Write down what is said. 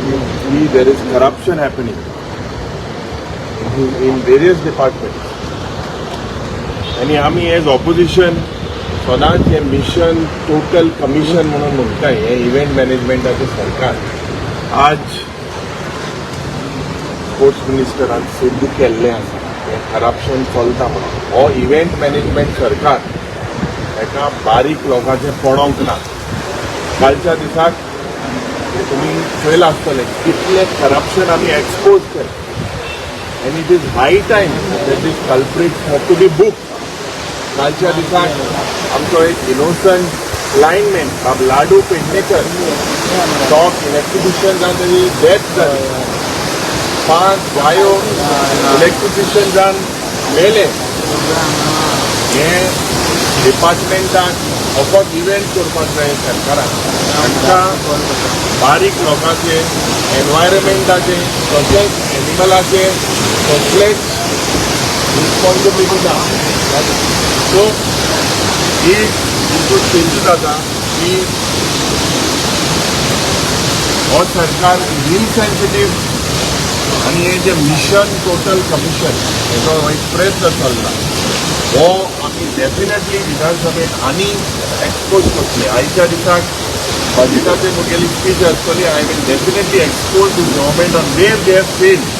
की there is corruption happening in various department. आनी आमी एज ऑपोजिशन सदांच हें मिशन टोटल कमिशन म्हणून म्हणटा. हें इव्हेंट मॅनेजमेंटाचें सरकार आज स्पोर्ट्स मिनिस्टरान सिद्ध केल्लें आसा, हें करप्शन चलता म्हणून. हो इव्हेंट मॅनेजमेंट सरकार हेका बारीक लोकांचें पडोंक ना. कालच्या दिसाक हे तुमी पळयलां आसतलें, कितलें करप्शन आमी एक्सपोज केलें and it is high time that these culprits have to be booked. कालच्या दिसाक आमचो एक इनोसंट लायनमॅन बाब लाडू पेडणेकर, तो इलेक्ट्रिशियन जावन तेजी डेथ जाली. पांच गायो इलेक्ट्रिशियन जावन मेले. हे डिपार्टमेंटाक फकत इव्हेंट करपाक जाय सरकारान. हांकां बारीक लोकांचे, एनवायरमेंटाचे तशेंच एनिमलाचे कसलेच रिस्पॉन्सिबिलिटी ना. सो ही हितून चेंजीस जाता की हो सरकार इनसेन्सिटीव आनी हे जे मिशन टोटल कमिशन हेजो एक प्रयत्न चल्ला, हो आमी डेफिनेटली विधानसभेत आनी एक्सपोज करतले. आयच्या दिसाक बजेटाचेर म्हगेली स्पीच आसतली. I will definitely expose this government on where they have failed.